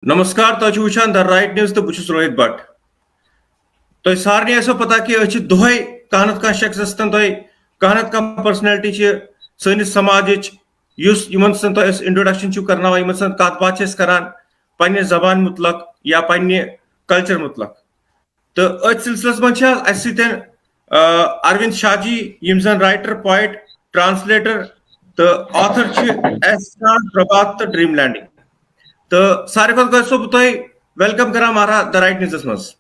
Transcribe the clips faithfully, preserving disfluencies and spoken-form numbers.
نمسکار، تۄہہِ چھِو وٕچھان The Right News تہٕ بہٕ چھُس روہِت بٹ۔ تۄہہِ سارنٕے آسیو پتہ کہِ أسۍ چھِ دۄہے کانٛہہ نتہٕ کانٛہہ شخص یژھان تۄہہِ، کانٛہہ نتہٕ کانٛہہ personality چھِ سٲنِس سماجٕچ، یُس یِمن سۭتۍ تۄہہِ أسۍ introduction چھِو کرناوان، یِمن سۭتۍ کتھ باتھ چھِ أسۍ کران پننہِ زبانہِ مُتلق یا پننہِ culture مُتلق۔ تہٕ أتھۍ سلسلس منٛز چھِ آز اسہِ سۭتۍ، آ، اروند شاہ جی، یِم زن writer، poet، translator تہٕ author چھِ، ایس آر پربھات تہٕ ڈریم لینڈنگ۔ تہٕ ساروی کھۄتہٕ گۄڈٕ چھُسو بہٕ تۄہہِ welcome کران مارا The Right Newsس منٛز۔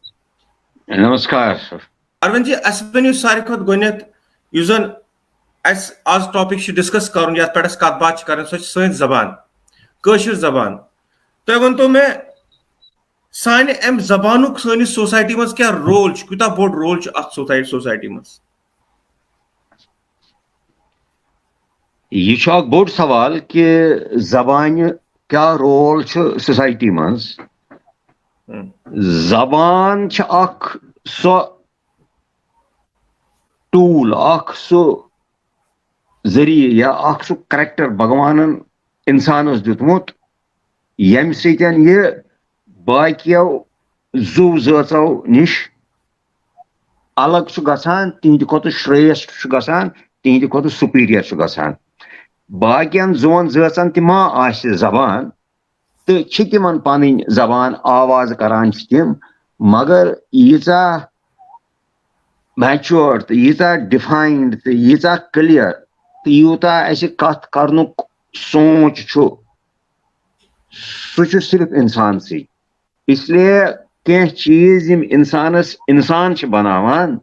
نمسکار۔ اروند جی، اسہِ ؤنِو ساروی کھۄتہٕ گۄڈٕنیتھ، یُس زن اسہِ آز topic چھُ discuss کرُن، یتھ پٮ۪ٹھ اسہِ کتھ باتھ چھِ کرٕنۍ، سۄ چھِ سٲنۍ زبان، کٲشِر زبان۔ تُہۍ ؤنتو مےٚ، سانہِ امہِ زبانُک سٲنِس society منٛز کیٛاہ role چھُ، کوٗتاہ بوٚڑ role چھُ اتھ society، society منٛز؟ یہِ چھُ اکھ بوٚڑ سوال کہِ زبانہِ کیٛاہ role چھُ society منٛز۔ ہم۔ زبان چھِ اکھ سۄ tool، اکھ سُہ ذٔریعہٕ یا اکھ سُہ character بھگوانن انسانس دیُتمُت، ییٚمہِ سۭتۍ یہِ باقیو زُو زٲژو نِش الگ چھُ گژھان، تِہنٛدِ کھۄتہٕ شرٛیشٹھ چھُ گژھان، تِہنٛدِ کھۄتہٕ superior چھُ گژھان۔ باقین زُوَن زٲژن تہِ ما آسہِ زبان تہٕ چھِ تِمن پنٕنۍ زبان، آواز کران چھِ تِم، مگر ییٖژاہ matured تہٕ ییٖژاہ defined تہٕ ییٖژاہ clear تہٕ یوٗتاہ اَسہِ کتھ کرنُک سونچ چھُ، سُہ چھُ صرف انسانسٕے۔ اس لیے کینٛہہ چیٖز یِم انسانس انسان چھِ بناوان،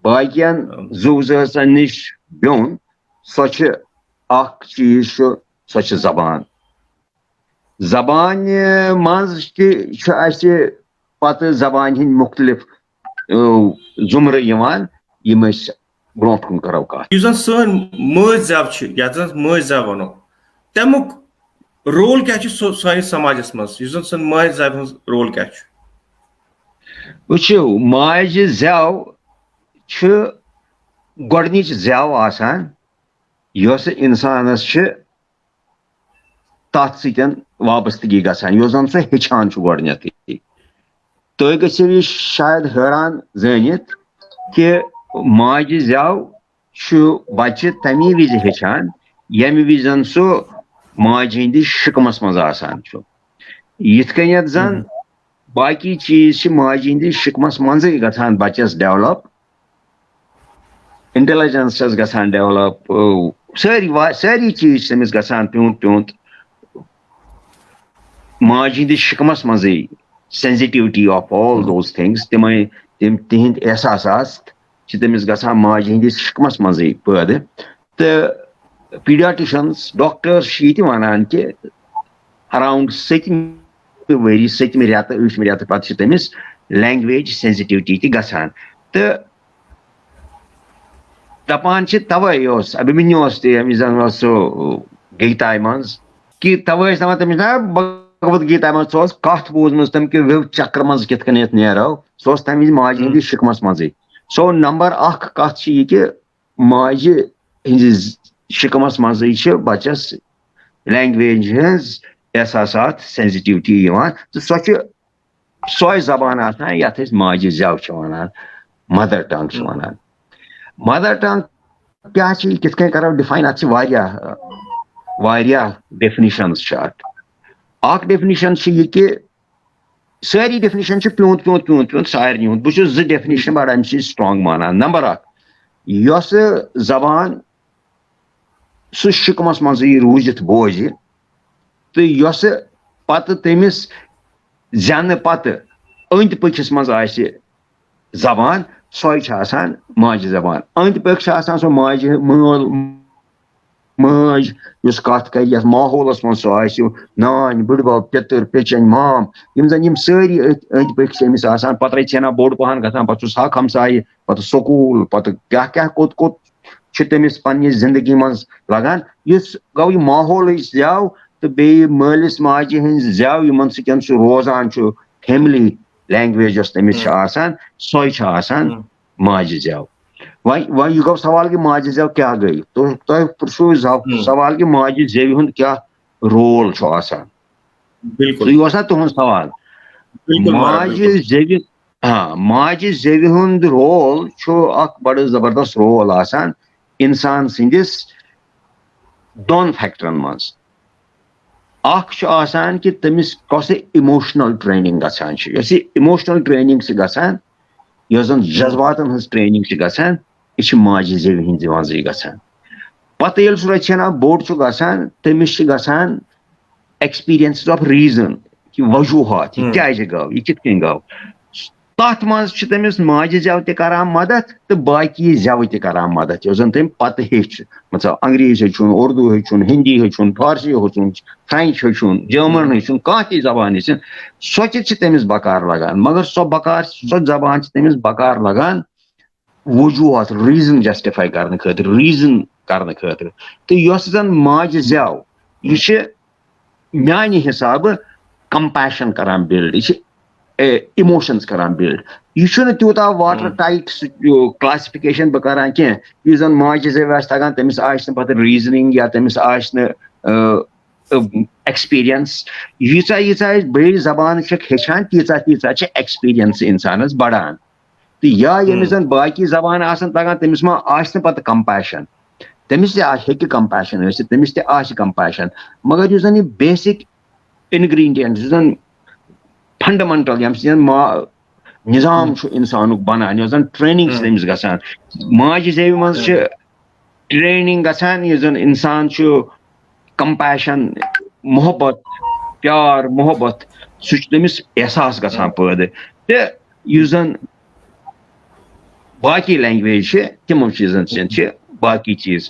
باقین زُو زٲژن نِش بیوٚن، سۄ چھِ اکھ چیٖز چھُ، سۄ چھِ زبان۔ زبانہِ منٛز تہِ چھُ اَسہِ پتہٕ زبانہِ ہٕنٛدۍ مُختلف، اۭں، زُمرٕ یِوان، یِم أسۍ برونٛٹھ کُن کرو کتھ۔ یُس زن سٲنۍ مٲلۍ زٮ۪و چھِ، یتھ زن مٲلۍ زٮ۪و ونو، تمیُک role کیٛاہ چھُ سو-، سٲنِس سماجس منٛز؟ یُس زن سٲنۍ ماجہِ زٮ۪و ہٕنٛز role کیٛاہ چھُ؟ وٕچھِو، ماجہِ زٮ۪و چھِ گۄڈٕنِچ زٮ۪و آسان، یۄس انسانس چھِ تتھ سۭتۍ وابستگی گژھان، یۄس زن سُہ ہیٚچھان چھُ گۄڈٕنیتھٕے۔ تُہۍ گٔژھِو یہِ شاید حٲران زٲنِتھ کہِ ماجہِ زٮ۪و چھُ بچہِ تمی وِزِ ہیٚچھان، ییٚمہِ وِزِ زن سُہ ماجہِ ہٕنٛدِس شِکمس منٛز آسان چھُ۔ یِتھ کٔنٮ۪تھ زن باقی چیٖز چھِ ماجہِ ہٕنٛدِس شِکمس منٛزٕے گژھان بچس develop، intelligence چھس گژھان develop، سٲری وا-، سٲری چیٖز چھِ تٔمِس گژھان پیوٗنت پیوٗنت۔ ماجہِ ہٕنٛدِس شِکمس منٛزٕے sensitivity of all those things، تِمے، تِم تِہنٛدۍ احساسات چھِ تٔمِس گژھان ماجہِ ہٕنٛدِس شِکمس منٛزٕے پٲدٕ۔ تہٕ pediatricians، doctors چھِ یہِ تہِ ونان کہِ around سٔتمہِ ؤری، سٔتمہِ رٮ۪تہٕ، ٲٹھمہِ رٮ۪تہٕ پتہٕ چھِ تٔمِس language sensitivity تہِ گژھان۔ تہٕ دپان چھِ توے اوس ابھیمنیوس تہِ، ییٚمہِ وِزِ زن اوس سُہ گیٖتایہِ منٛز، کہِ توے ٲسۍ دپان تٔمِس، نہ، بھگوت گیٖتایہِ منٛز، ژٕ اوس کتھ بوٗزمٕژ تٔمۍ کہِ وِو چکرٕ منٛز کِتھ کٔنٮ۪تھ نیرو، سُہ اوس تمہِ وِزِ ماجہِ ہٕنٛدِس شِکمس منٛزٕے۔ So number اکھ کتھ چھِ یہِ کہِ ماجہِ ہٕنٛزِ شِکمس منٛزٕے چھِ بچس language ہٕنٛز احساسات، sensitivity یِوان، تہٕ سۄ چھِ سۄے زبان آسان یتھ أسۍ ماجہِ زٮ۪و چھِ ونان، mother tongue چھِ ونان۔ Mother tongue کیٛاہ چھِ، یہِ کِتھ کٔنۍ کرو define؟ اتھ چھِ واریاہ، واریاہ definitions چھِ اتھ۔ اکھ definition چھِ یہِ کہِ سٲری definition چھِ پیوٗنت، پیوٗنت، پیوٗنت، پیوٗنت سارنٕے ہُنٛد۔ بہٕ چھُس زٕ definition بڑٕ امہِ سۭتۍ strong مانان۔ Number اکھ، یۄس زبان سُہ شِکمس منٛزٕے روٗزِتھ بوزِ تہٕ یۄسہٕ پتہٕ تٔمِس زٮ۪نہٕ پتہٕ أنٛدۍ پٔکِس منٛز آسہِ زبان، سۄے چھِ آسان ماجہِ زبان۔ أنٛدۍ پٔکۍ چھِ آسان سۄ ماجہِ مٲل، مٲج، یُس کتھ کرِ، یتھ ماحولس منٛز سُہ آسہِ، نانۍ، بٕڈبب، پیٚتٕر، پیٚچٮ۪ن، مام، یِم زن یِم سٲری أتھۍ أنٛدۍ پٔکۍ چھِ أمِس آسان۔ پتہٕ رَژھِ ہنا بوٚڑ پہن گژھان، پتہٕ چھُس حق ہمسایہِ، پتہٕ سکوٗل، پتہٕ کیٛاہ کیٛاہ کوٚت کوٚت چھُ تٔمِس پننہِ زندگی منٛز لگان۔ یُس گوٚو یہِ ماحولٕچ زٮ۪و تہٕ بیٚیہِ مٲلِس ماجہِ ہٕنٛز زٮ۪و، یِمن سۭتۍ سُہ روزان چھُ، family language یۄس تٔمِس چھِ آسان، سۄے چھِ آسان ماجہِ زٮ۪و۔ وۄنۍ، وۄنۍ یہِ گوٚو سوال کہِ ماجہِ زٮ۪و کیٛاہ گٔے؟ تُہۍ، تۄہہِ پرٛژھوُ زو-، سوال کہِ ماجہِ زٮ۪وِ ہُنٛد کیٛاہ role چھُ آسان؟ بِلکُل۔ سُے اوس نا تُہُنٛد سوال۔ بِلکُل ماہراج، ماجہِ بِلکُل۔ زیوِ، آ، ماجہِ زیوِ ہُنٛد رول چھُ اکھ بڑٕ زبردست رول آسان انسان سٕنٛدِس دۄن فیکٹرن منٛز۔ اکھ چھُ آسان کہِ تٔمِس کۄس اِموشنل ٹریننگ گژھان چھِ۔ یۄس یہِ اِموشنل ٹریننگ چھِ گژھان، یۄس زن جذباتن ہٕنٛز ٹریننگ چھِ گژھان، یہِ چھِ ماجہِ زیوِ ہٕنٛدِ منٛزٕے گژھان۔ پتہٕ ییٚلہِ سُہ رژھِ ہنا بوٚڑ چھُ گژھان، تٔمِس چھِ گژھان ایکسپیرینسز آف ریزن، کہِ وجوہات، یہِ ہم۔ کیازِ گوٚو، یہِ کِتھ کٔنۍ گوٚو۔ تتھ منٛز چھِ تٔمِس ماجہِ زیو تہِ کران مدد تہٕ باقی زیو تہِ کران مدد، یۄس زن تٔمۍ پتہٕ ہیٚچھ۔ مطلب، انگریز ہیٚچھُن، اردو ہیٚچھُن، ہندی ہیٚچھُن، فارسی ہیٚچھُن، فرینچ ہیٚچھُن، جرمن ہیٚچھُن، کانٛہہ تہِ زبان ہیٚچھِن، سۄ تہِ چھِ تٔمِس بکار لگان۔ مگر سۄ بکار، سۄ زبان چھِ تٔمِس بکار لگان وجوہات، ریزن جسٹیفائی کرنہٕ خٲطرٕ، ریزن کرنہٕ خٲطرٕ۔ تہٕ یۄس زن ماجہِ زیو، یہِ چھِ میانہِ حسابہٕ کمپیشن کران بِلڈ، یہِ چھِ اِموشنز کران بِلڈ۔ یہِ چھُنہٕ تیوٗتاہ واٹر ٹائٹ کلاسیفکیشن بہٕ کران کینٛہہ۔ یُس زن ماجہِ زیو آسہِ تگان، تٔمِس آسہِ نہٕ پتہٕ ریزننگ یا تٔمِس آسہِ نہٕ ایکسپیرینس۔ ییٖژاہ ییٖژاہ أسۍ بیٚیہِ زبانہٕ چھِکھ ہیٚچھان، تیٖژاہ تیٖژاہ چھِ ایکسپیرینس انسانس بڑان۔ تہٕ یا ییٚمِس زن باقی زبانہٕ آسن تگان، تٔمِس ما آسہِ نہٕ پتہٕ کمپیشن؟ تٔمِس تہِ آسہِ، ہیٚکہِ کمپیشن ٲسِتھ، تٔمِس تہِ آسہِ کمپیشن۔ مگر یُس زن یہِ بیسک انگریڈینٹ، یُس زن فنڈامنٹل، ییٚمہِ سۭتۍ ما نظام چھُ انسانُک بنان، یۄس زن ٹریننگ چھِ تٔمِس گژھان۔ ماجہِ زیوِ منٛز چھِ ٹریننگ گژھان، یُس زن انسان چھُ کمپیشن، محبت، پیار، محبت، سُہ چھُ تٔمِس احساس گژھان پٲدٕ۔ تہٕ یُس زن باقی لینگویج چھِ، تِمو چیٖزن سۭتۍ چھِ باقی چیٖز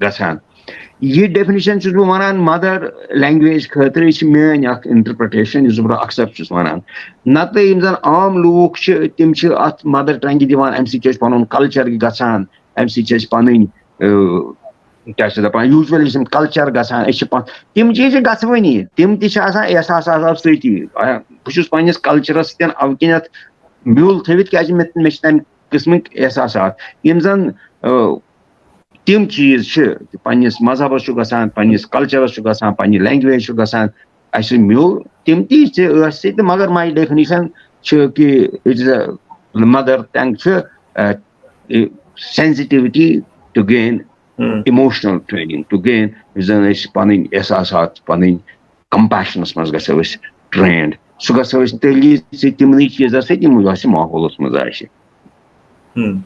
گژھان۔ یہِ ڈیفینیشن چھُس بہٕ ونان مدر لینگویج خٲطرٕ، یہِ چھِ میٲنۍ اکھ انٹرپریٹیشن، یُس بہٕ اکثر چھُس ونان۔ نتہٕ یِم زن عام لوٗکھ چھِ، تِم چھِ اتھ مدر ٹنگہِ دِوان، امہِ سۭتۍ چھِ أسۍ پنُن کلچر گژھان، امہِ سۭتۍ چھِ أسۍ پنٕنۍ، اۭں، کیٛاہ چھِ دپان، یوٗجولی چھِ یِم کلچر گژھان، أسۍ چھِ پن-، تِم چیٖز چھِ گژھوٕنی، تِم تہِ چھِ آسان احساسات سۭتی۔ آ، بہٕ چھُس پننِس کلچرس سۭتۍ اوٕ کِنیتھ میوٗل تھٲوِتھ، کیازِ مےٚ، مےٚ چھِ تمہِ قٕسمٕکۍ احساسات، یِم زن، اۭں، تِم چیٖز چھِ، پننِس مذہبس چھُ گژھان، پننِس کلچرس چھُ گژھان، پننہِ لینگویج چھُ گژھان اَسہِ میوٗل، تِم تہِ چھِ ٲسۍ سۭتۍ، مگر my definition چھِ کہِ it is a mother tongue چھِ، اۭں، sensitivity to gain emotional training to gain، یُس زن أسۍ پنٕنۍ احساسات، پنٕنۍ کمپیشنس منٛز گژھو أسۍ ٹرینڈ، سُہ گژھو أسۍ تیٚلی سۭتۍ تِمنٕے چیٖزن سۭتۍ، یِم اَسہِ ماحولس منٛز آسہِ۔ ہم۔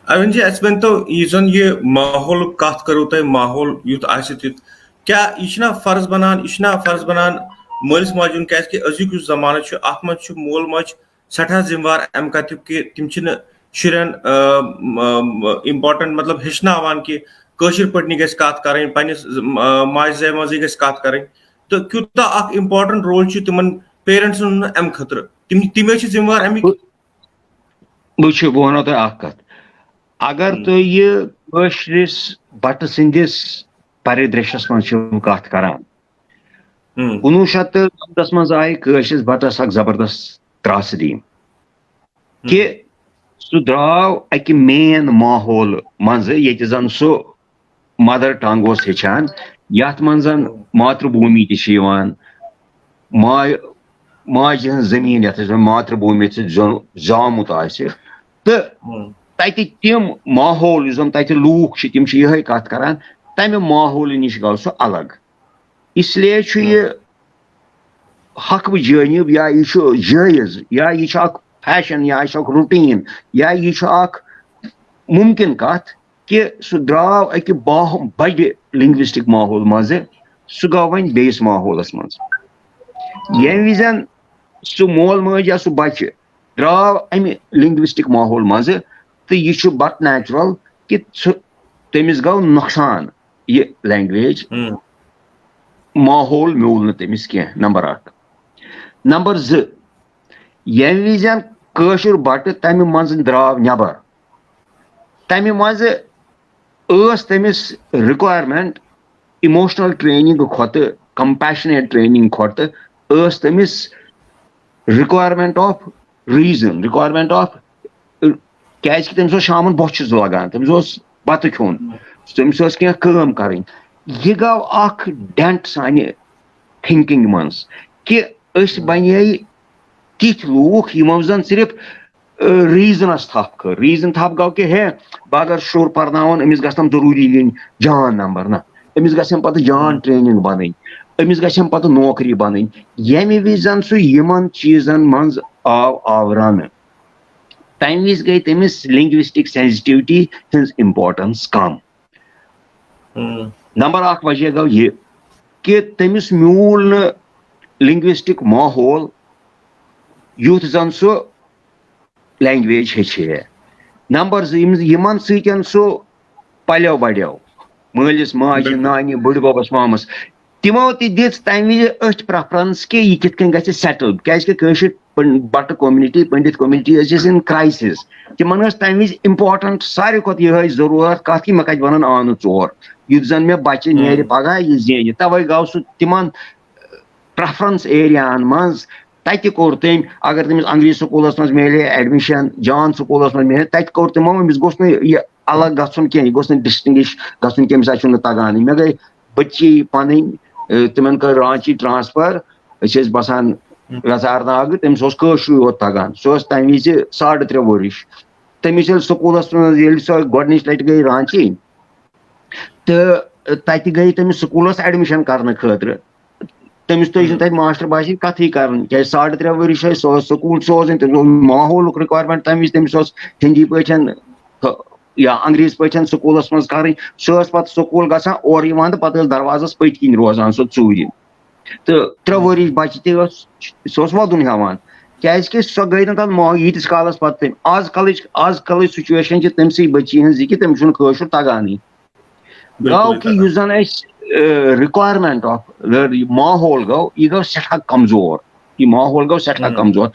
اَوِن جی، اَسہِ ؤنۍ تو، یُس زَن یہِ ماحولُک کَتھ کٔرٕو تۄہہِ، ماحول یُتھ آسہِ تیُتھ، کیٛاہ یہِ چھُنہ فرض بَنان، یہِ چھُنہ فرض بَنان مٲلِس ماجہِ ہُنٛد، کیٛازِکہِ أزیُک یُس زمانہٕ چھُ، اَتھ منٛز چھُ مول موج سٮ۪ٹھاہ ذمہٕ وار اَمہِ کَتھیُک کہِ تِم چھِنہٕ شُرٮ۪ن، آ، م-، م-، important، مطلب، ہیٚچھناوان کہِ کٲشِر پٲٹھۍ گژھِ کَتھ کَرٕنۍ، پنٛنِس، آ، ماجہِ زیوِ منٛزٕے گژھِ کَتھ کَرٕنۍ۔ تہٕ کیوٗتاہ اَکھ important role چھُ تِمَن پیرنٹسَن ہُنٛد اَمہِ خٲطرٕ؟ تِم، تِمے چھِ ذمہٕ وار اَمِکۍ۔ بہٕ چھُ، بہٕ وَنو تۄہہِ اَکھ کَتھ۔ اگر تُہۍ یہِ کٲشرِس بَٹہٕ سٕنٛدِس پَرِدرٛشَس منٛز چھِو کَتھ کَران، کُنوُہ شیٚتھ تہٕ نَمتَس منٛز آیہِ کٲشرِس بَٹَس اَکھ زبردست ترٛاس دِنہٕ، کہِ سُہ درٛاو اَکہِ مین ماحول منٛزٕ، ییٚتہِ زَن سُہ مَدر ٹنٛگ اوس ہیٚچھان، یَتھ منٛز زَن ماتربھوٗمی تہِ چھِ یِوان، ما-، ماجہِ ہٕنٛز زٔمیٖن، یَتھ أسۍ وَنان ماتربھوٗمی چھِ زو-، زامُت آسہِ۔ تہٕ تَتہِ تِم ماحول، یُس زَن تَتہِ لوٗکھ چھِ، تِم چھِ یِہوٚے کَتھ کَران، تَمہِ ماحولہٕ نِش گوٚو سُہ الگ۔ اس لیے چھُ یہِ حق و جٲنِب، یا یہِ چھُ جٲیِز، یا یہِ چھُ اَکھ فیشن، یا یہِ چھُ اَکھ روٹیٖن، یا یہِ چھُ اَکھ مُمکِن کَتھ، کہِ سُہ درٛاو اَکہِ باہ-، بَڑِ لِنٛگوِسٹِک ماحول منٛزٕ، سُہ گوٚو وۄنۍ بیٚیِس ماحولَس منٛز۔ ییٚمہِ وِزٮ۪ن سُہ مول موج یا سُہ بَچہِ درٛاو اَمہِ لِنٛگوِسٹِک ماحول منٛزٕ، تہٕ یہِ چھُ but natural کہِ سُہ، تٔمِس گوٚو نۄقصان یہِ لینگویج، ماحول میوٗل نہٕ تٔمِس کینٛہہ، نمبر اَکھ۔ نمبر زٕ، ییٚمہِ وِزٮ۪ن کٲشُر بَٹہٕ تَمہِ منٛزٕ درٛاو نٮ۪بر، تَمہِ منٛزٕ ٲس تٔمِس requirement emotional training کھۄتہٕ، compassionate training کھۄتہٕ ٲس تٔمِس requirement of reason، requirement of، کیازِ کہِ تٔمِس اوس شامَن بۄچھِ زٕ لگان، تٔمِس اوس بَتہٕ کھیوٚن، تٔمِس ٲس کینٛہہ کٲم کَرٕنۍ۔ یہِ گوٚو اَکھ dent سانہِ thinking منٛز۔ کہِ أسۍ بنے تِتھۍ لوٗکھ، یِمو زن صرف ریٖزنس تھپھ کٔر۔ ریٖزن تھپھ گوٚو کہِ ہے، بہٕ اگر شُر پرناوُن، أمِس گژھن ضروٗری یِنۍ جان نمبر، نہ، أمِس گژھن پتہٕ جان ٹریننگ بنٕنۍ، أمِس گژھن پتہٕ نوکری بنٕنۍ۔ ییٚمہِ وِزِ زن سُہ یِمن چیٖزن منٛز آو آورنہٕ، تمہِ وِزِ گٔے تٔمِس لنگوسٹک سینسٹیوٹی ہٕنٛز امپورٹنس کم۔ نمبر اکھ وجہ گوٚو یہِ کہِ تٔمِس میوٗل نہٕ لنگوسٹک ماحول، یُتھ زن سُہ لینگویج ہیٚچھِ ہے۔ نمبر زٕ، یِم، یِمن سۭتۍ سُہ پلیو بڑیو، مٲلِس ماجہِ، نانہِ، بٕڈببس، مامس، تِمو تہِ دِژ تمہِ وِزِ أتھۍ پریفرنس کہِ یہِ کِتھ کٔنۍ گژھِ سیٹل، کیازِ کہِ کٲشِر پن-، بٹہٕ کومنٹی، پنڈت کومنٹی ٲسۍ in crisis۔ تِمن ٲس تمہِ وِزِ امپورٹنٹ ساروی کھۄتہٕ یِہے ضروٗرت کتھ کہِ مےٚ کتہِ بنن آنہٕ ژور، یُتھ زن مےٚ بچہِ نیرِ پگاہ، یہِ زینہِ۔ توے گوٚو سُہ تِمن پریفرنس ایریاہن منٛز۔ تتہِ کوٚر تٔمۍ، اگر تٔمِس انگریزی سکوٗلس منٛز میلہِ ایڈمِشن، جان سکوٗلس منٛز میلہِ، تتہِ کوٚر تِمو، أمِس گوٚژھ نہٕ یہِ الگ گژھُن کینٛہہ، یہِ گوٚژھ نہٕ ڈسٹنگش گژھُن کینٛہہ، أمِس آسہِ نہٕ تگانٕے۔ مےٚ گٔے بٔچی پنٕنۍ، ٲ، تِمن کٔر رانچی ٹرانسفر، أسۍ ٲسۍ بسان ویژارناگہٕ، تٔمِس اوس کٲشرُے یوت تگان، سُہ اوس تمہِ وِزِ ساڑٕ ترٛےٚ ؤرِش۔ تٔمِس ییٚلہِ سکوٗلس منٛز، ییٚلہِ سۄ گۄڈٕنِچ لٹہِ گٔے رانچی، تہٕ تتہِ گٔے تٔمِس سکوٗلس ایڈمِشن کرنہٕ خٲطرٕ۔ تٔمِس تُج نہٕ تتہِ ماسٹر باسہِ کتھٕے کرُن، کیازِ ساڑٕ ترٛےٚ ؤری چھِ أسۍ سۄ سکوٗل سوزٕنۍ، تٔمِس اوس ماحولُک requirement تمہِ وِزِ، تٔمِس اوس ہِندی پٲٹھۍ تہٕ یا انگریز پٲٹھۍ سکوٗلس منٛز کرٕنۍ۔ سۄ ٲس پتہٕ سکوٗل گژھان، اورٕ یِوان تہٕ پتہٕ ٲس دروازس پٔتۍ کِنۍ روزان سۄ ژوٗرِ۔ تہٕ ترٛےٚ ؤرِش بچہِ تہِ ٲس، سۄ ٲس ودُن ہٮ۪وان، کیازِ کہِ سۄ گٔے نہٕ تتھ ماحول ییٖتِس کالس پتہٕ تٔمۍ، آز کلٕچ، آز کلٕچ سچویشن چھِ تٔمۍ سٕے بچی ہٕنٛز یہِ کہِ تٔمِس چھُنہٕ کٲشُر تگانٕے۔ گوٚو کہِ یُس زن اسہِ، ٲ، requirement of learn-، یہِ ماحول گوٚو، یہِ گوٚو سٮ۪ٹھاہ کمزور۔ یہِ ماحول گوٚو سٮ۪ٹھاہ کمزور۔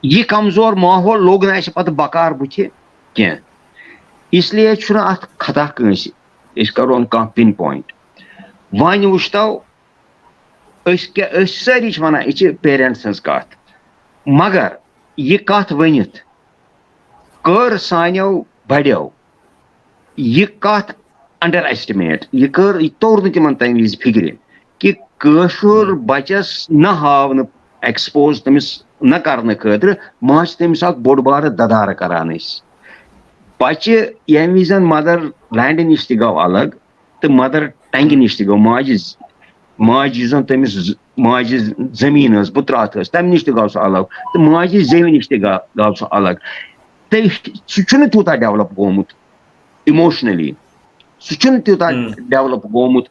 یہِ کمزور ماحول لوٚگ نہٕ اسہِ پتہٕ بکار بُتھِ کینٛہہ۔ اس لیے چھُنہٕ اتھ خطا کٲنٛسہِ۔ أسۍ کرو نہٕ کانٛہہ پِن پوینٹ۔ وۄنۍ وٕچھتو، أسۍ کیٛاہ، أسۍ سٲری چھِ ونان، یہِ چھِ پیرنٹس ہٕنٛز کتھ، مگر یہِ کتھ ؤنِتھ کٔر سانیو بڑیو یہِ کتھ انڈر ایسٹیمیٹ، یہِ کٔر، یہِ توٚر نہٕ تِمن تمہِ وِزِ فکرِ کہِ کٲشُر بچس نہ ہاونہٕ، ایکسپوز تٔمِس نہ کرنہٕ خٲطرٕ ما چھِ تٔمِس اکھ بوٚڑ بارٕ ددارٕ کران أسۍ۔ بچہِ ییٚمہِ وِزِ مدر لینڈٕ نِش تہِ گوٚو الگ، تہٕ مدر ٹنگہِ نِش تہِ گوٚو، ماجہِ ز-، ماجہِ یُس زن تٔمِس ز-، ماجہِ ز-، زٔمیٖن ٲس، بُتراتھ ٲس، تَمہِ نِش تہِ گوٚو سُہ الگ، تہٕ ماجہِ زیوِ نِش تہِ گا-، گوٚو سُہ الگ۔ تہٕ سُہ چھُنہٕ تیوٗتاہ ڈیولپ گوٚمُت emotionally، سُہ چھُنہٕ تیوٗتاہ ڈیولپ گوٚمُت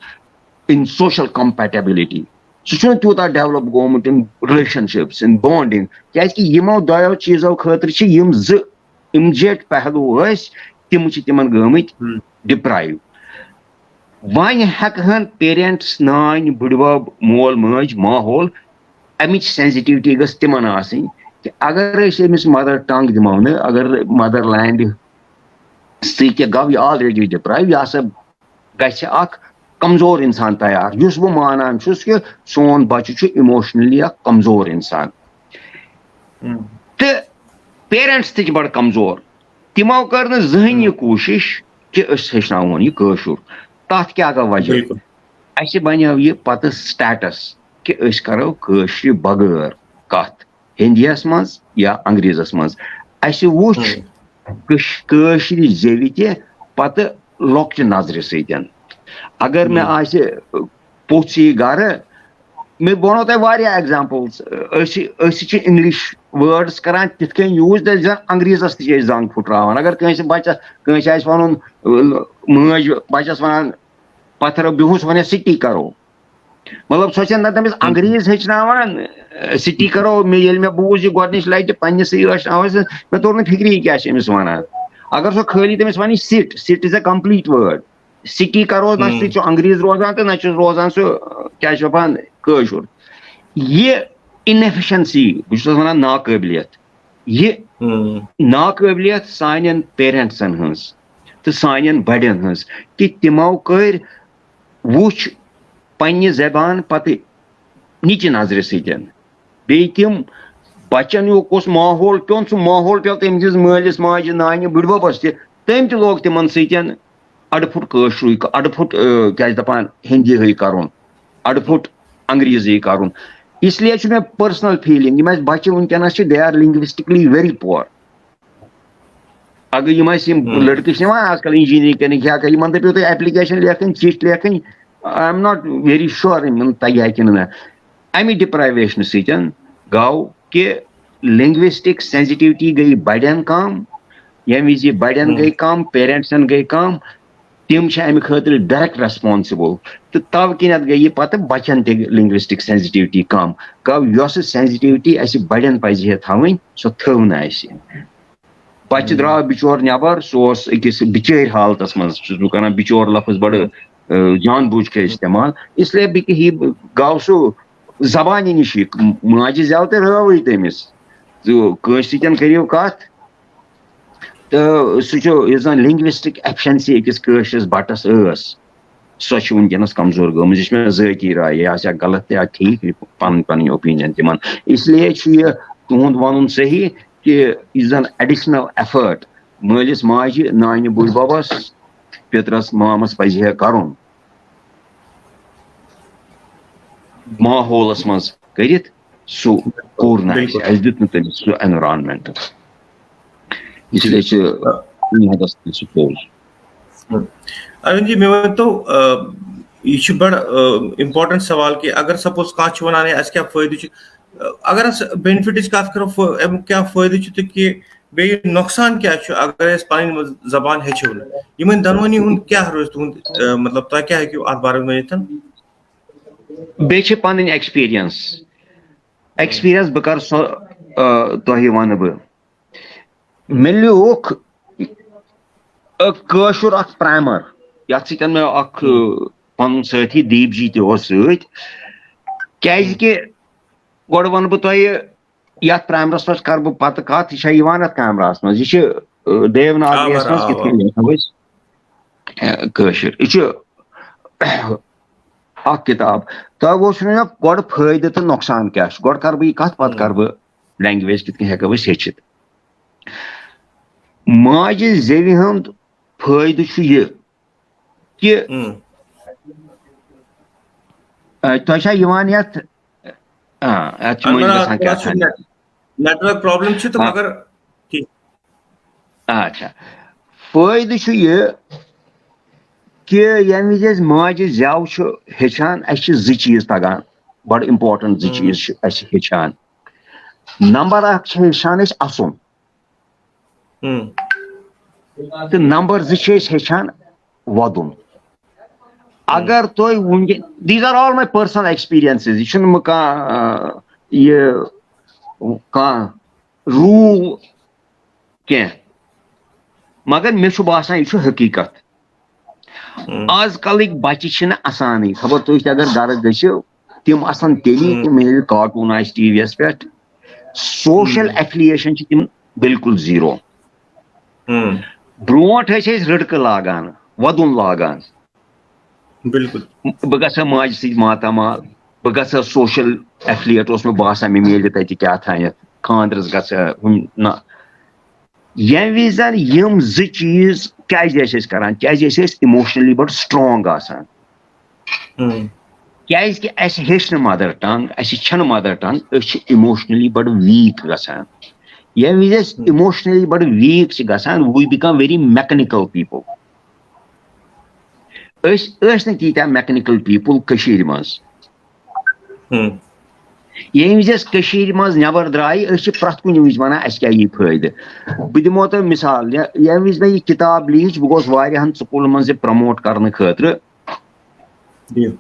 in social compatibility، سُہ چھُنہٕ تیوٗتاہ ڈیولپ گوٚمُت in relationships، in bonding، کیازِ کہِ یِمو دۄیو چیٖزو خٲطرٕ چھِ یِم زٕ immediate پہلو ٲسۍ، تِم چھِ تِمن گٔمٕتۍ deprive۔ وۄنۍ ہٮ۪کہٕ ہن پیرنٹس، نانۍ، بٕڈبب، مول مٲج، ماحول، امِچ سینسٹیوٹی گٔژھ تِمن آسٕنۍ کہِ اگر أسۍ أمِس مدر ٹنگ دِمو نہٕ، اگر مدر لینڈ سۭتۍ تہِ گوٚو یہِ already deprive، یہِ ہسا گژھِ اکھ کمزور انسان تیار، یُس بہٕ مانان چھُس کہِ سون بچہِ چھُ emotionally اکھ کمزور انسان۔ تہٕ پیرنٹس تہِ چھِ بڑٕ کمزور، تِمو کٔر نہٕ زٕہٕنۍ یہِ کوٗشِش کہِ أسۍ ہیٚچھناوون یہِ کٲشُر۔ تتھ کیٛاہ گوٚو وجہ؟ اسہِ بنیو یہِ پتہٕ سٹیٹس کہِ أسۍ کرو کٲشرِ بغٲر کتھ، ہندیس منٛز یا انگریزس منٛز۔ اسہِ وُچھ کٔش-، کٲشرِ زیوِ تہِ پتہٕ لۄکچہِ نظرِ سۭتۍ۔ اگر مےٚ آسہِ پوٚژھ یی گرٕ، مےٚ، بہٕ وَنو تۄہہِ واریاہ ایگزامپلز۔ أسۍ چھِ، أسۍ چھِ انگلش وٲرڈز کران تِتھ کٔنۍ یوٗز، تہٕ زن انگریزس تہِ چھِ أسۍ زنگ پھُٹراوان۔ اگر کٲنٛسہِ بچس، کٲنٛسہِ آسہِ ونُن، مٲج بچس ونان، پتھرو بِہُس، ونان سِٹی کرو۔ مطلب، سۄ چھےٚ نہ تٔمِس انگریز ہیٚچھناوان، سِٹی کرو۔ مےٚ، ییٚلہِ مےٚ بوٗز یہِ گۄڈٕنِچ لٹہِ پننِسٕے ٲشناوس، مےٚ توٚر نہٕ فِکری یہِ کیٛاہ چھِ أمِس ونان۔ اگر سۄ خٲلی تٔمِس ونہِ sit، sit is a complete word۔ City کرو، نہ سُہ چھُ انگریز روزان تہٕ نہ چھُ روزان سُہ، کیٛاہ چھِ دَپان، کٲشُر۔ یہِ inefficiency، بہٕ چھُس ونان ناقٲبلیت، یہِ ناقٲبلیت سانٮ۪ن پیرنٹسن ہٕنٛز تہٕ سانٮ۪ن بڑٮ۪ن ہٕنٛز، کہِ تِمو کٔرۍ وُچھ پننہِ زبان پتہٕ نِچہِ نظرِ سۭتۍ۔ بیٚیہِ تِم بچن یُک اوس ماحول پیوٚن، سُہ ماحول پیوٚو تٔمۍ سٕنٛز مٲلِس ماجہِ، نانہِ، بٕڈببس تہِ۔ تٔمۍ تہِ لوگ تِمن سۭتۍ اڈٕ پھُٹ کٲشرُے، اڈٕ پھُٹ، آ، کیٛاہ چھِ دپان، ہندی ہٕے کرُن، اڈٕ پھُٹ انگریزی کرُن۔ اس لیے چھُ مےٚ personal feeling، یِم اَسہِ بَچہِ وٕنکیٚنَس چھِ، they are linguistically very poor. اگر یِم اَسہِ یِم لٔڑکہٕ چھِ نِوان آز کل engineering کَرنہِ، کیٛاہ کَرِ، یِمَن دَپیو تُہۍ application لیکھٕنۍ، چِٹھۍ لیکھٕنۍ، I am not very sure یِمَن تَگہِ ہا کِنہٕ نہ. اَمہِ deprivation سۭتۍ گوٚو کہِ linguistic sensitivity گٔے بَڑٮ۪ن کَم، ییٚمہِ وِزِ یہِ بَڑٮ۪ن گٔے کَم، parents گٔے کَم، تِم چھِ اَمہِ خٲطرٕ direct responsible. تہٕ تَوٕ کِنٮ۪تھ گٔے یہِ پَتہٕ بَچَن تہِ linguistic sensitivity کَم. گوٚو یۄس sensitivity اَسہِ بَڑٮ۪ن پَزِ ہے تھاوٕنۍ، سۄ تھٲو نہٕ اَسہِ. بَچہٕ درٛاو بِچور نٮ۪بر، سُہ اوس أکِس بِچٲرۍ حالتَس منٛز، چھُس بہٕ کران بِچور لفظ بَڑٕ، اَ، جان بوٗجھ کے استعمال، اس لیے بِکہِ یہِ گوٚو سُہ زبانہِ نِش یہِ ماجہِ زٮ۪و تہٕ رٲوٕے تٔمِس. تہٕ کٲنٛسہِ سۭتۍ کٔرِو کَتھ، تہٕ سُہ چھُ، یُس زَن linguistic efficiency أکِس کٲشرِس بَٹَس ٲس، سۄ چھِ وٕنکیٚنَس کمزور گٔمٕژ. یہِ چھِ مےٚ ذٲتی راے، یہِ آسہِ ہا غلط تہِ آسہِ ٹھیٖک، یہِ پَنٕنۍ پَنٕنۍ opinion تِمَن. اس لیے چھُ یہِ تُہُنٛد وَنُن صحیح کہِ یُس زَن additional effort مٲلِس ماجہِ، نانہِ بٕڈبَبَس، پیٚترَس مامَس پَزِ ہے کَرُن ماحولَس منٛز کٔرِتھ، سُہ کوٚر نہٕ اَسہِ، بِلکُل۔ اَسہِ دیُت نہٕ تٔمِس سُہ environment. اس لیے چھُ دُنیاہَس منٛز سُہ پوٚز۔ ہم۔ اَرُن جی، مےٚ ؤنۍ تو، آ، یہِ چھُ بڑٕ، آ، important سوال کہِ اگر suppose کانٛہہ چھُ وَنان ہے اَسہِ کیٛاہ فٲیدٕ چھُ، آ، اگر أسۍ benefitٕچ کَتھ کَرو، فٲ-، اَمیُک کیٛاہ فٲیدٕ چھُ تہٕ کہِ بیٚیہِ نۄقصان کیٛاہ چھُ اگر أسۍ پَنٕنۍ زبان ہیٚچھو نہٕ؟ یِمَن دۄنوٕنی ہُنٛد کیٛاہ روزِ تُہُنٛد، آ، مطلب تۄہہِ کیٛاہ ہیٚکِو اَتھ بارَس منٛز ؤنِتھ؟ بیٚیہِ چھِ پَنٕنۍ experience، experience بہٕ کَرٕ سۄ، آ، تۄہہِ وَنہٕ بہٕ۔ مےٚ لیوٗکھ، آ، کٲشُر اَکھ primer، یَتھ سۭتۍ مےٚ اَکھ، آ، پَنُن سٲتھی دیٖپ جی تہِ اوس سۭتۍ۔ کیٛازِکہِ گۄڈٕ وَنہٕ بہٕ تۄہہِ، یَتھ primerَس پٮ۪ٹھ کَرٕ بہٕ پَتہٕ کَتھ، یہِ چھا یِوان اَتھ cameraہَس منٛز؟ یہِ چھِ، آ، دیوناگریَس آ، منٛز آ، کِتھ آ۔ کٔنۍ لیکھو أسۍ، آ، کٲشِر؟ یہِ چھُ اَکھ کِتاب۔ تۄہہِ ووٚژھ مےٚ گۄڈٕ فٲیدٕ تہٕ نۄقصان کیٛاہ چھُ۔ گۄڈٕ کَرٕ بہٕ یہِ کَتھ، پَتہٕ کَرٕ بہٕ language کِتھ کٔنۍ ہٮ۪کو أسۍ ہیٚچھِتھ۔ ماجہِ زیوِ ہُنٛد فٲیدٕ چھُ یہِ کہِ، ہم۔ آ، تۄہہِ چھا یِوان یَتھ، آ، اَتھ چھُ اَہَن مٔنٛزۍ حظ، گژھان کیٛاہ تھوڑا چھُ تام۔ Net-، network problem چھِ تہٕ آ۔ مگر ٹھیٖک۔ اچھا، فٲیدٕ چھُ یہِ کہِ ییٚمہِ وِزِ أسۍ ماجہِ زٮ۪و چھُ ہیٚچھان، اَسہِ چھِ زٕ چیٖز تَگان، بَڑٕ important زٕ ہم۔ چیٖز چھِ اَسہِ ہیٚچھان۔ نمبر اَکھ چھِ ہیٚچھان أسۍ اَسُن۔ ہم۔ تہٕ نمبر زٕ چھِ أسۍ ہیٚچھان وَدُن۔ اگر تُہۍ وٕنکیٚن، these are all my personal experiences، یہِ چھُنہٕ مےٚ کانٛہہ، آ، یہِ کانٛہہ rule کینٛہہ، مگر مےٚ چھُ باسان یہِ چھُ حقیٖقت۔ ہم۔ آز کلٕکۍ بچہِ چھِنہٕ اسانٕے، خبر تُہۍ تہِ اگر گرٕ گٔژھِو، تِم آسن تیٚلی، ہم۔ تِم ییٚلہِ cartoon آسہِ ٹی وی یس پٮ۪ٹھ۔ Social ہم۔ affiliation چھِ تِم بالکل zero۔ ہم۔ برونٹھ ٲسۍ أسۍ رٔڑکہٕ لاگان، وَدُن لاگان۔ بالکل۔ بہٕ گژھٕ ہا ماجہِ سۭتۍ ماتامال، بہٕ گژھٕ ہا social affiliate، اوس مےٚ باسان مےٚ میلہِ تَتہِ کیٛاہ تھانٮ۪تھ، خانٛدرَس گژھٕ ہا، ہُم، نہ۔ ییٚمہِ وِزِ زَن یِم زٕ چیٖز کیٛازِ ٲسۍ أسۍ کران؟ کیٛازِ ٲسۍ أسۍ emotionally بَڑٕ strong آسان؟ ہم۔ کیٛازِ کہِ اَسہِ ہیٚچھ نہٕ mother tongue، اَسہِ چھَنہٕ mother tongue، أسۍ چھِ emotionally بَڑٕ weak گژھان۔ ییٚمہِ وِزِ أسۍ ہم۔ emotionally بَڑٕ weak چھِ گژھان، we become very mechanical people۔ أسۍ ٲسۍ نہٕ تیٖتیٛاہ mechanical people کٔشیٖرِ منٛز۔ ہم۔ ییٚمہِ وِزِ أسۍ کٔشیٖرِ منٛز نٮ۪بر درٛایہِ، أسۍ چھِ پرٛٮ۪تھ کُنہِ وِزِ وَنان، اَسہِ کیٛاہ یی فٲیدٕ؟ بہٕ دِمو تۄہہِ مِثال، یہِ-، ییٚمہِ وِزِ مےٚ یہِ کِتاب لیٖچھ، بہٕ گوس واریاہَن سکوٗلَن منٛز یہِ promote کرنہٕ خٲطرٕ۔ بِلکُل۔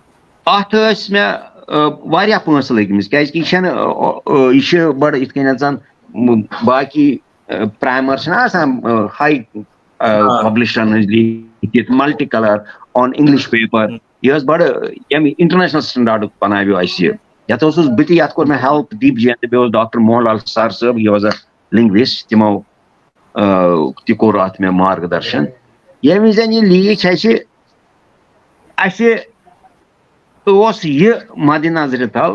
اَتھ ٲسۍ مےٚ، آ، واریاہ پونٛسہٕ لٔگمٕتۍ، کیٛازِ کہِ یہِ چھَنہٕ، آ، آ، یہِ چھِ بَڑٕ یِتھ کٔنٮ۪تھ زَن، م-، باقی، آ، primer چھِنہ آسان، آ، high، آ، آ۔ publisherن ہٕنٛز لیٖکھِتھ، multi colour on English paper۔ ہم۔ یہِ ٲس بَڑٕ ییٚمہِ international standardُک بَناویو اَسہِ یہِ۔ یَتھ اوسُس بہٕ تہِ، یَتھ کوٚر مےٚ help، دیٖپ جی تہٕ بیٚیہِ اوس ڈاکٹر موہن لال سر صٲب، he was a linguist، تِمو، آ، تہِ کوٚر اَتھ مےٚ مارگدرشن۔ ییٚمہِ وِزِ یہِ لیٖکھ اَسہِ، اَسہِ اوس یہِ مدِ نظرِ تل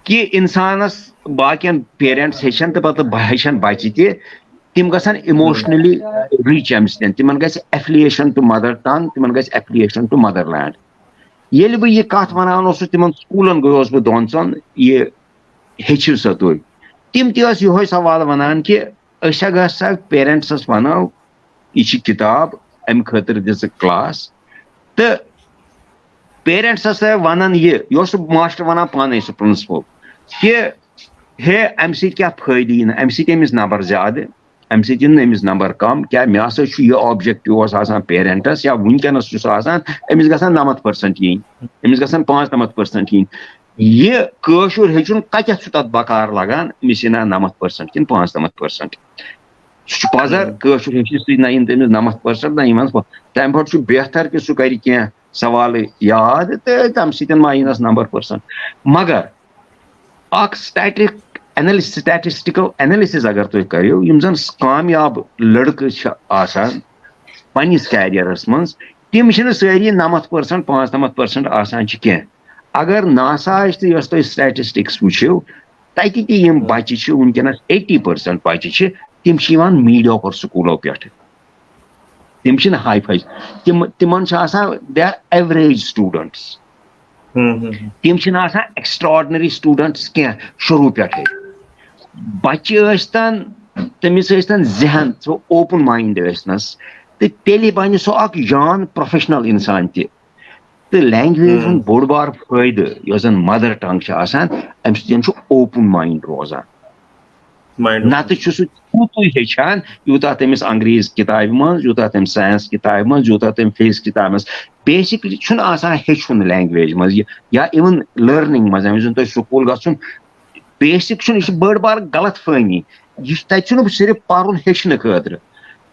کہِ اِنسانس باقین parents ہیٚچھن تہٕ پتہٕ بہ-، ہیٚچھن بچہِ تہِ، تِم گژھن emotionally rich اَمہِ سۭتۍ۔ تِمن گژھِ affiliation to mother tongue، تِمن گژھِ affiliation to motherland۔ ییٚلہِ بہٕ یہِ کَتھ وَنان اوسُس تِمَن سکوٗلَن گوٚوس بہٕ دۄن ژۄن، یہِ ہیٚچھِو سا تُہۍ۔ تِم تہِ ٲسۍ یِہوٚے سوال وَنان کہِ أسۍ ہا گژھِ سا پیرنٹسَس وَنو، یہِ چھِ کِتاب، اَمہِ خٲطرٕ دِ ژٕ کلاس۔ تہٕ پیرنٹسَس ٲسۍ وَنان یہِ، یہِ اوس سُہ ماسٹر وَنان پانَے، سُہ پرنسپل، کہِ ہے، اَمہِ سۭتۍ کیٛاہ فٲیدٕ یی نہٕ؟ اَمہِ سۭتۍ أمِس نمبر زیادٕ، اَمہِ سۭتۍ یِن نہٕ أمِس نمبر کم۔ کیٛاہ مےٚ ہسا چھُ یہِ آبجیکٹو اوس آسان پیرنٹس یا وٕنکیٚنس چھُس آسان، أمِس گژھن نَمَتھ پٔرسنٹ یِنۍ، أمِس گژھن پانٛژھ نَمَتھ پٔرسنٹ یِنۍ۔ یہِ کٲشُر ہیٚچھُن کَتٮ۪تھ چھُ تَتھ بکار لگان؟ أمِس یِنا نَمَتھ پٔرسنٹ کِنہٕ پانٛژھ نَمَتھ پٔرسنٹ؟ سُہ چھُ پزر، کٲشُر ہیٚچھنَس سۭتۍ نہ یِن تٔمِس نَمَتھ پٔرسنٹ نہ یِمن۔ تَمہِ پتہٕ چھُ بہتر کہِ سُہ کرِ کینٛہہ سوالٕے یاد تہٕ تَمہِ سۭتۍ ما یِنَس نمبر پٔرسنٹ۔ مگر اکھ سٹیٹک انالس سٹیٹسٹیکل انالسس اگر تُہۍ کٔرِو، یِم زن کامیاب لڑکہٕ چھِ آسان پننِس کیریئرس منٛز، تِم چھِنہٕ سٲری نَمَتھ پٔرسنٹ، پانٛژھ نَمَتھ پٔرسنٹ آسان چھِ کینٛہہ۔ اگر ناسا آسہِ تہٕ یۄس تُہۍ سٹیٹسٹکس وٕچھِو، تتہِ تہِ یِم بچہِ چھِ وٕنکیٚنس، ایٹی پٔرسنٹ بچہِ چھِ، تِم چھِ یِوان میٖڈیوکر سکوٗلو پٮ۪ٹھٕ۔ تِم چھِنہٕ ہاے فاے، تِم تِمن چھِ آسان، they are average students۔ تِم چھِنہٕ آسان ایکسٹراڈنری سٹوڈنٹس کینٛہہ شروٗع پٮ۪ٹھے۔ بچہِ ٲسۍ تن، تٔمِس ٲسۍ تن ذہن، سُہ اوپن ماینڈ ٲسۍ نس، تہٕ تیٚلہِ بنہِ سُہ اکھ جان پروفیشنل انسان تہِ۔ تہٕ لینگویج ہُنٛد بوٚڑ بار فٲیدٕ، یۄس زن مدر ٹنگ چھِ آسان، امہِ سۭتۍ چھُ اوپن ماینڈ روزان۔ نتہٕ چھُ سُہ تیوٗتُے ہیٚچھان، یوٗتاہ تٔمِس انگریز کِتابہِ منٛز، یوٗتاہ تٔمِس ساینس کِتابہِ منٛز، یوٗتاہ تٔمۍ فزکس کِتابہِ منٛز۔ بیسکلی چھُنہٕ آسان ہیٚچھُن لینگویج منٛز یہِ، یا اِون لرننگ منٛز، ییٚمہِ وِزِ تۄہہِ سکوٗل گژھُن، بیسک چھُنہٕ، یہِ چھِ بٔڑ بار غلط فہمی۔ یہِ چھُ، تتہِ چھُنہٕ صرف پرُن ہیٚچھنہٕ خٲطرٕ،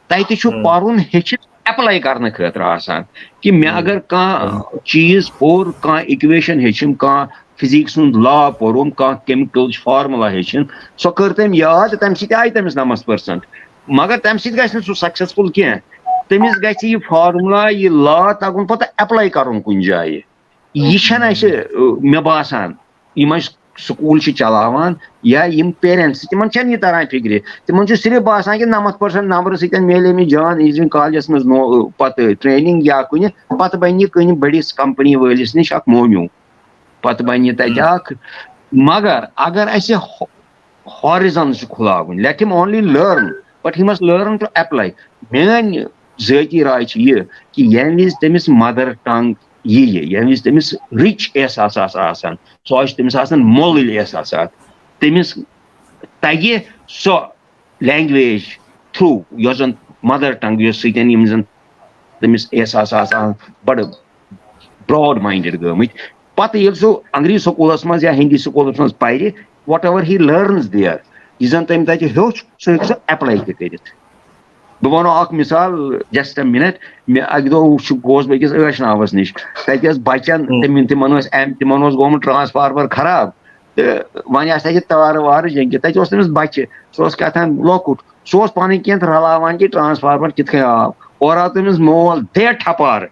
تتہِ چھُ پرُن ہیٚچھِتھ اپلاے کرنہٕ خٲطرٕ آسان، کہِ مےٚ اگر کانٛہہ چیٖز پوٚر، کانٛہہ اِکویشن ہیٚچھِم، کانٛہہ فزکس ہُنٛد لا پوٚرُم، کانٛہہ کیمکلٕچ فارمولا ہیٚچھِم، سۄ کٔر تٔمۍ یاد تہٕ تَمہِ سۭتۍ آیہِ تٔمِس نَمَتھ پٔرسنٹ۔ مگر تَمہِ سۭتۍ گژھِ نہٕ سُہ سکسیسفل کینٛہہ۔ تٔمِس گژھِ یہِ فارمولا، یہِ لا تَگُن پَتہٕ اپلاے کَرُن کُنہِ جایہِ۔ یہِ چھَنہٕ اَسہِ، مےٚ باسان، یِم اَسہِ سکوٗل چھِ چلاوان یا یِم پیرنٹس، تِمن چھَنہٕ یہِ تران فِکرِ۔ تِمن چھُ صرف باسان کہِ نَمَتھ پٔرسنٹ نمبرٕ سۭتۍ میلے مےٚ جان اِنجینئرنگ کالجس منٛز نو-، پتہٕ ٹریننگ یا کُنہِ، پتہٕ بنہِ یہِ کُنہِ بٔڑِس کمپنی وٲلِس نِش اکھ مومِیو۔ پتہٕ بنہِ تتہِ اکھ۔ مگر اگر اسہِ ہو-، horizons چھُ کھُلاوٕنۍ، let him only learn, but he must learn to apply. میٲنۍ ذٲتی راے چھِ یہِ کہِ ییٚمہِ وِزِ تٔمِس مدر ٹنگ یِیہِ، ییٚمہِ وِزِ تٔمِس رِچ احساسات آسن، سُہ آسہِ تٔمِس آسن مۄلٕلۍ احساسات، تٔمِس تگہِ سۄ لینگویج تھرو، یۄس زن مدر ٹنگ، یۄس سۭتۍ یِم زن تٔمِس احساس آسان بڑٕ براڈ ماینڈڈ گٔمٕتۍ۔ پتہٕ ییٚلہِ سُہ انگریزی سکوٗلس منٛز یا ہندی سکوٗلس منٛز پرِ، whatever he learns there، یہِ زن تٔمۍ تتہِ ہیوٚچھ، سُہ ہیٚکہِ سُہ اپلاے تہِ کٔرِتھ۔ بہٕ ونو اکھ مثال، just a minute۔ مےٚ اکہِ دۄہ وُچھ، گوس بہٕ أکِس ٲشناوس نِش، تتہِ ٲس بچن، تِم، تِمن ٲس اَمہِ، تِمن اوس گوٚمُت ٹرانسفارمر خراب، تہٕ وۄنۍ آسہِ تَتہِ تارٕ وارٕ جٔنگِتھ۔ تَتہِ اوس تٔمِس بَچہِ، سُہ اوس کیٛاہ تام لۄکُٹ، سُہ اوس پَنٕنۍ کینٛہہ رَلاوان کہِ ٹرانسفارمر کِتھ کٔنۍ آو۔ اورٕ آو تٔمِس مول دے ٹھپارٕ۔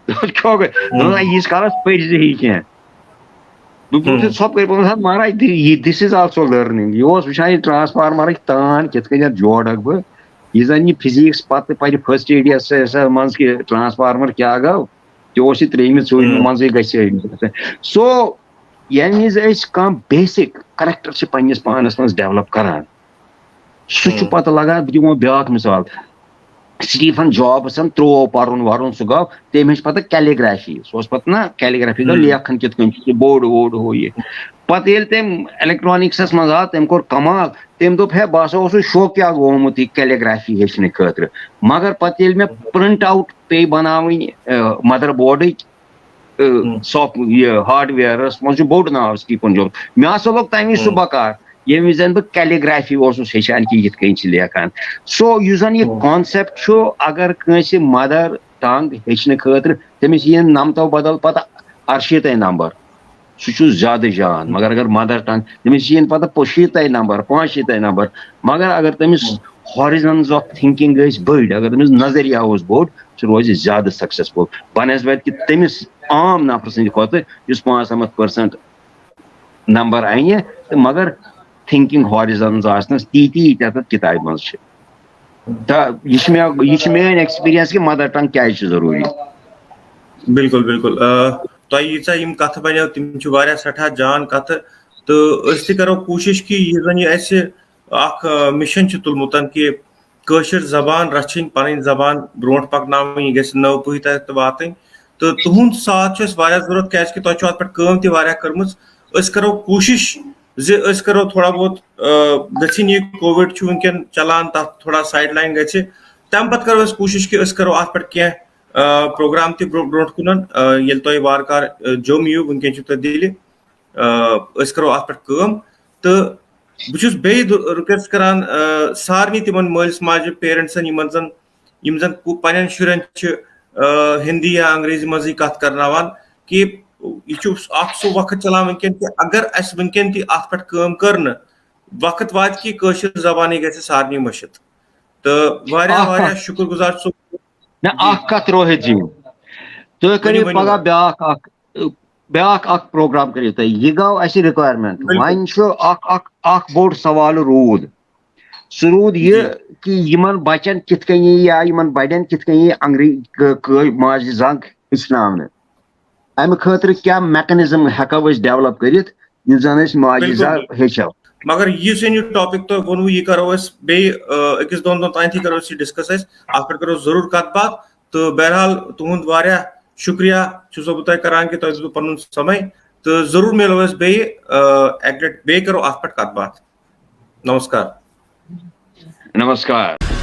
دوٚپُن، کیٛاہ گوٚو؟ دوٚپُن، ییٖتِس کالَس پٔرۍ زِ ہی کینٛہہ۔ بہٕ بہٕ چھُس ژھۄپہٕ کٔرِتھ وَنان، مہراج، دِ-، یہِ، this is also learning۔ یہِ اوس وٕچھان یہِ ٹرانسفارمرٕکۍ تان کِتھ کٔنۍ اَتھ جوڑَکھ بہٕ۔ یہِ زَن یہِ فِزِکِس پَتہٕ پَرِ فٔسٹ ایڈ یَس منٛز کہِ ٹرانسفارمر کیٛاہ گوٚو، تہِ اوس یہِ ترٛیٚیِمہِ ژوٗرِمہِ منٛزٕے گژھِ ہے۔ سو، ییٚمہِ وِزِ أسۍ کانٛہہ بیسک کریکٹر چھِ پننِس پانس منٛز ڈیولپ کران، سُہ چھُ پتہٕ لگان۔ بہٕ دِمو بیٛاکھ مثال، سٹیفن جابسن ترٛوو پرُن ورُن، سُہ گوٚو، تٔمۍ ہیٚچھ پتہٕ کیلیگرافی۔ سُہ اوس پتہٕ نا کیلیگرافی گوٚو، لیکھن کِتھ کٔنۍ چھُ سُہ بوٚڑ ووٚڑ ہُہ یہِ۔ پتہٕ ییٚلہِ تٔمۍ الیکٹرانکسس منٛز آو، تٔمۍ کوٚر کمال۔ تٔمۍ دوٚپ، ہے، بہٕ ہسا اوسُس شوقیا گوٚمُت یہِ کیلیگرافی ہیٚچھنہٕ خٲطرٕ، مگر پتہٕ ییٚلہِ مےٚ پرنٹ آوُٹ پیٚیہِ بناوٕنۍ، مدر بورڈٕکۍ، سافٹ، یہِ ہارڈویئرس منٛز چھُ بوٚڑ ناو سٹیفن جابس۔ مےٚ ہسا لوٚگ تمہِ وِزِ سُہ بکار، ییٚمہِ وِزِ زن بہٕ کیلیگرافی اوسُس ہیٚچھان کہِ یِتھ کٔنۍ چھِ لیکھان۔ سو، یُس زن یہِ کانسیپٹ چھُ، اگر کٲنٛسہِ مدر ٹنگ ہیٚچھنہٕ خٲطرٕ تٔمِس یِیَن نمتو بدل پتہٕ ارشیٖتَے نمبر، سُہ چھُ زیادٕ جان۔ مگر اگر مدر ٹنگ، تٔمِس یِیَن پتہٕ پہٕ-، شیٖتَے نمبر، پانٛژھ شیٖتَے نمبر۔ مگر اگر تٔمِس horizons of thinking گٔژھۍ بٔڑۍ، اگر تٔمِس نظریہ اوس بوٚڑ، سُہ روزِ زیادٕ سکسیسفل بنسبت کہِ تٔمِس عام نفرٕ سٕنٛدِ کھۄتہٕ، یُس پانٛژھ نَمَتھ پٔرسنٹ نمبر انہِ تہٕ مگر تھنکنگ ہارزنز آسنس تیٖتی ییٖتیٛاہ تتھ کتابہِ منٛز چھِ۔ تہٕ یہِ چھِ مےٚ، یہِ چھِ میٲنۍ ایکسپیرینس کہِ مدر ٹنگ کیازِ چھِ ضروٗری۔ بِلکُل، بِلکُل۔ آ، تۄہہِ ییٖژاہ یِم کتھٕ بنیو، تِم چھِ واریاہ سٮ۪ٹھاہ جان کتھٕ۔ تہٕ أسۍ تہِ کرو کوٗشش کہِ یہِ زن یہِ اسہِ اکھ، آ، مِشن چھُ تُلمُت کہِ کٲشِر زبان رچھٕنۍ، پنٕنۍ زبان برونٛٹھ پکناوٕنۍ، یہِ گژھِ نٔو پُہۍ تتھ واتٕنۍ۔ تہٕ تُہُنٛد ساتھ چھُ اَسہِ واریاہ ضروٗرت، کیازِ کہِ تۄہہِ چھو اتھ پٮ۪ٹھ کٲم تہِ واریاہ کٔرمٕژ۔ أسۍ کرو کوٗشش زِ أسۍ کرو تھوڑا بہت، آ، گٔژھِنۍ یہِ کووِڈ چھُ وٕنکیٚن چلان، تتھ تھوڑا سایڈ لاین گژھِ۔ تمہِ پتہٕ کرو أسۍ کوٗشش کہِ أسۍ کرو اتھ پٮ۪ٹھ کینٛہہ، آ، پروگرام تہِ برو-، برونٛٹھ کُنن، آ، ییٚلہِ تۄہہِ وارٕ کار، آ، جوٚم یِیِو، وٕنکیٚن چھُ تۄہہِ دِلہِ، آ، أسۍ کرو اتھ پٮ۪ٹھ کٲم۔ تہٕ بہٕ چھُس بیٚیہِ دُ-، رِکویسٹ کران، آ، سارنٕے تِمن مٲلِس ماجہِ، پیرنٹسن، یِمن زن، یِم زن کُ-، پننٮ۪ن شُرٮ۪ن چھِ، آ، ہندی یا انگریزی منٛزٕے کتھ کرناوان، کہِ یہِ چھُ اکھ سُہ وقت چلان وٕنکیٚن کہِ اگر اسہِ وٕنکیٚن تہِ اتھ پٮ۪ٹھ کٲم کٔر نہٕ، وقت واتہِ کہِ کٲشِر زبانٕے گژھِ سارنٕے مٔشِتھ۔ تہٕ واریاہ اکھ واریاہ کتھ۔ شُکر گُزار چھُس۔ نہ، جی۔ اکھ کتھ روہت جی، تُہۍ ؤنِو، کٔرِو ؤنِو پگاہ حظ۔ بیٛاکھ اکھ، بیٛاکھ اکھ پروگرام کٔرِو تُہۍ۔ یہِ گوٚو اسہِ رِکوایرمنٹ۔ بِلکُل۔ وۄنۍ چھُ اکھ، اکھ، اکھ بوٚڑ سوال روٗد۔ سُہ روٗد یہِ جی۔ کہِ یِمن بچن کِتھ کٔنۍ یی یا یِمن بڑٮ۪ن کِتھ کٔنۍ یی انگریز کٲ-، کٲ-، ماجہِ زنگ ہیٚچھناونہٕ؟ امہِ خٲطرٕ کیٛاہ میکنزم ہٮ۪کو أسۍ ڈیولپ کٔرِتھ یُتھ زن أسۍ ماجہِ بِلکُل، زنگ بِلکُل۔ ہیٚچھو؟ مگر یُس یہِ ٹاپک تۄہہِ ووٚنوُ، یہِ کرو أسۍ بیٚیہِ، آ، أکِس دۄن دۄہن تانۍ تہِ کرو أسۍ یہِ ڈسکس، أسۍ اتھ پٮ۪ٹھ کرو ضروٗر کتھ باتھ۔ تہٕ بہرحال تُہُنٛد واریاہ شُکریہ چھُسو بہٕ تۄہہِ کران کہِ تۄہہِ دیُتوُ پنُن سمے، تہٕ ضروٗر میلو أسۍ بیٚیہِ، آ، اکہِ لٹہِ بیٚیہِ کرو اتھ پٮ۪ٹھ کتھ باتھ۔ نمسکار۔ نمسکار۔